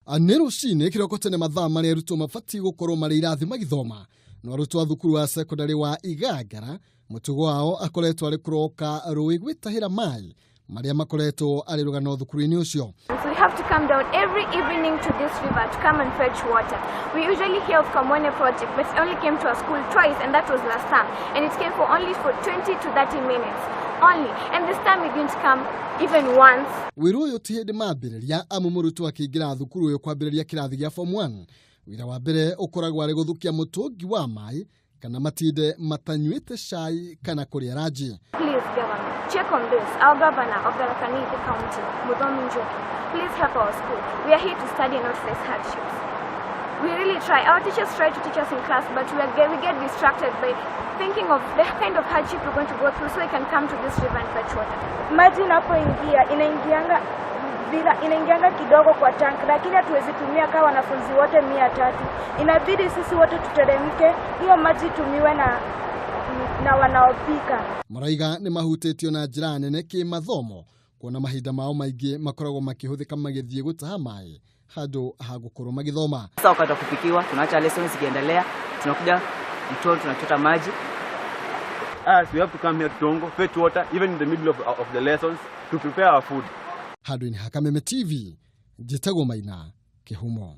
Nĩ rũcinĩ kĩroko tene mathaa marĩa arutwo mabatiĩ gũkorwo marĩ irathi magĩthoma. No arutwo a thukuru wa sekondarĩ wa Igangara mũtugo wao akoretwo arĩ kũroka rũĩ gwĩtahĩra maĩ marĩa makoretwo arĩ rũgano thukuru-inĩ ũcio. So we have to come down every evening to this river to come and fetch water. We usually hear of Kamwene project, but it only came to our school twice, and that was last term. And it came for only for 20 to 30 minutes only. And this time it didn't come even once. Wĩra ũyũ ti hĩndĩ mambĩrĩria, amu mũrutwo akĩingĩra thukuru ũyũ kwambĩrĩria kĩrathi gĩa form 1, wĩra wa mbere ũkoragwo arĩ gũthukia mũtũngi wa maĩ kana matinde matanyuĩte cai kana kũrĩa ranji. Please, government, check on this. Our governor of Tharaka Nithi County, Muthomi Njoki, please help our school. We are here to study and not face hardships. We really try. Our teachers try to teach us in class, but we get distracted by thinking of the kind of hardship we're going to go through so we can come to this river and fetch water. Maji inapoingia inaingianga bila inaingianga kidogo kwa tank, lakini hatuwezi tumia kama wanafunzi wote 300. Inabidi sisi wote tuteremke, hiyo maji itumiwe na wanaopika. Maraiga nĩ mahutĩtio na njĩra nene kĩmathomo, kuona mahinda mao maingĩ makoragwo makĩhũthĩka magĩthiĩ gũtaha maĩ handũ ha gũkorwo magĩthoma. Sasa wakati wa kupikiwa tunaacha lessons zikiendelea, tunakuja mtoni tunachota maji. Us, we have to come here to Tongo, fetch water, even in the middle of the lessons, to prepare our food. Handũ-inĩ ha Kameme TV, njĩtagwo Maina Kĩhumo.